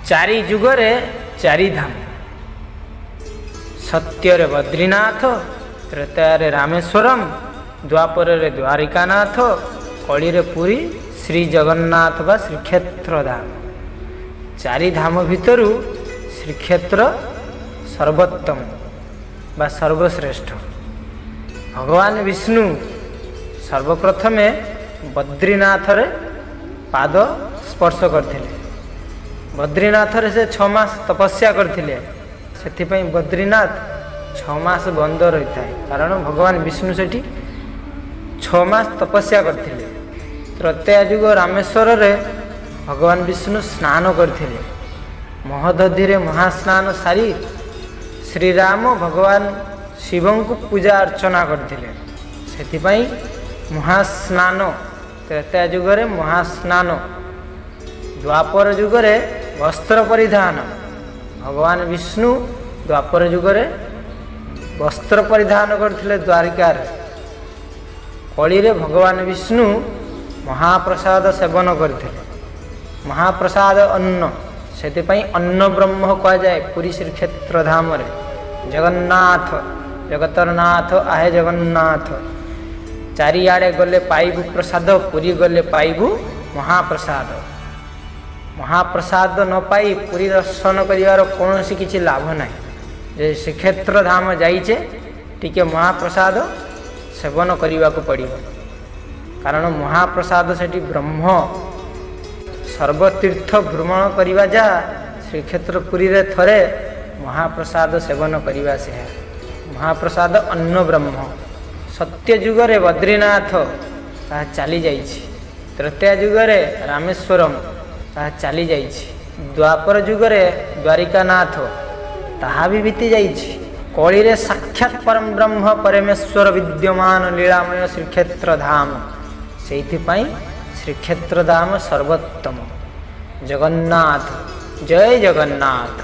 ଚାରି ଯୁଗରେ ଚାରିଧାମ। ସତ୍ୟରେ ବଦ୍ରିନାଥ, ତ୍ରେତୟାରେ ରାମେଶ୍ୱରମ, ଦ୍ୱାପରରେ ଦ୍ୱାରିକାନାଥ, କଳିରେ ପୁରୀ ଶ୍ରୀ ଜଗନ୍ନାଥ ବା ଶ୍ରୀକ୍ଷେତ୍ର ଧାମ। ଚାରି ଧାମ ଭିତରୁ ଶ୍ରୀକ୍ଷେତ୍ର ସର୍ବୋତ୍ତମ ବା ସର୍ବଶ୍ରେଷ୍ଠ। ଭଗବାନ ବିଷ୍ଣୁ ସର୍ବପ୍ରଥମେ ବଦ୍ରିନାଥରେ ପାଦ ସ୍ପର୍ଶ କରିଥିଲେ। ବଦ୍ରିନାଥରେ ସେ 6 ମାସ ତପସ୍ୟା କରିଥିଲେ। ସେଥିପାଇଁ ବଦ୍ରିନାଥ 6 ମାସ ବନ୍ଦ ରହିଥାଏ, କାରଣ ଭଗବାନ ବିଷ୍ଣୁ ସେଠି 6 ମାସ ତପସ୍ୟା କରିଥିଲେ। ତ୍ରେତୟା ଯୁଗ ରାମେଶ୍ୱରରେ ଭଗବାନ ବିଷ୍ଣୁ ସ୍ନାନ କରିଥିଲେ। ମହୋଦଧିରେ ମହାସ୍ନାନ ସାରି ଶ୍ରୀରାମ ଭଗବାନ ଶିବଙ୍କୁ ପୂଜା ଅର୍ଚ୍ଚନା କରିଥିଲେ। ସେଥିପାଇଁ ମହାସ୍ନାନ, ତ୍ରେତୟା ଯୁଗରେ ମହାସ୍ନାନ। ଦ୍ୱାପର ଯୁଗରେ ବସ୍ତ୍ର ପରିଧାନ। ଭଗବାନ ବିଷ୍ଣୁ ଦ୍ୱାପର ଯୁଗରେ ବସ୍ତ୍ର ପରିଧାନ କରିଥିଲେ ଦ୍ୱାରିକାରେ। କଳିରେ ଭଗବାନ ବିଷ୍ଣୁ ମହାପ୍ରସାଦ ସେବନ କରିଥିଲେ, ମହାପ୍ରସାଦ ଅନ୍ନ। ସେଥିପାଇଁ ଅନ୍ନ ବ୍ରହ୍ମ କୁହାଯାଏ ପୁରୀ ଶ୍ରୀକ୍ଷେତ୍ର ଧାମରେ। ଜଗନ୍ନାଥ ଜଗତର ନାଥ, ଆହେ ଜଗନ୍ନାଥ। ଚାରିଆଡ଼େ ଗଲେ ପାଇବୁ ପ୍ରସାଦ, ପୁରୀ ଗଲେ ପାଇବୁ ମହାପ୍ରସାଦ। ମହାପ୍ରସାଦ ନ ପାଇ ପୁରୀ ଦର୍ଶନ କରିବାର କୌଣସି କିଛି ଲାଭ ନାହିଁ। ଯେ ଶ୍ରୀକ୍ଷେତ୍ର ଧାମ ଯାଇଛେ, ଟିକେ ମହାପ୍ରସାଦ ସେବନ କରିବାକୁ ପଡ଼ିବ, କାରଣ ମହାପ୍ରସାଦ ସେଠି ବ୍ରହ୍ମ। ସର୍ବତୀର୍ଥ ଭ୍ରମଣ କରିବା ଯାହା, ଶ୍ରୀକ୍ଷେତ୍ର ପୁରୀରେ ଥରେ ମହାପ୍ରସାଦ ସେବନ କରିବା ସେହା। ମହାପ୍ରସାଦ ଅନ୍ନ ବ୍ରହ୍ମ। ସତ୍ୟ ଯୁଗରେ ବଦ୍ରିନାଥ, ତାହା ଚାଲିଯାଇଛି। ତ୍ରେତୟା ଯୁଗରେ ରାମେଶ୍ୱରମ, ତାହା ଚାଲିଯାଇଛି। ଦ୍ୱାପର ଯୁଗରେ ଦ୍ୱାରିକାନାଥ, ତାହା ବି ବିତି ଯାଇଛି। କଳିରେ ସାକ୍ଷାତ ପରମ ବ୍ରହ୍ମ ପରମେଶ୍ୱର ବିଦ୍ୟମାନ ଲୀଳାମୟ ଶ୍ରୀକ୍ଷେତ୍ର ଧାମ। ସେଇଥିପାଇଁ ଶ୍ରୀକ୍ଷେତ୍ର ଧାମ ସର୍ବୋତ୍ତମ। ଜଗନ୍ନାଥ, ଜୟ ଜଗନ୍ନାଥ।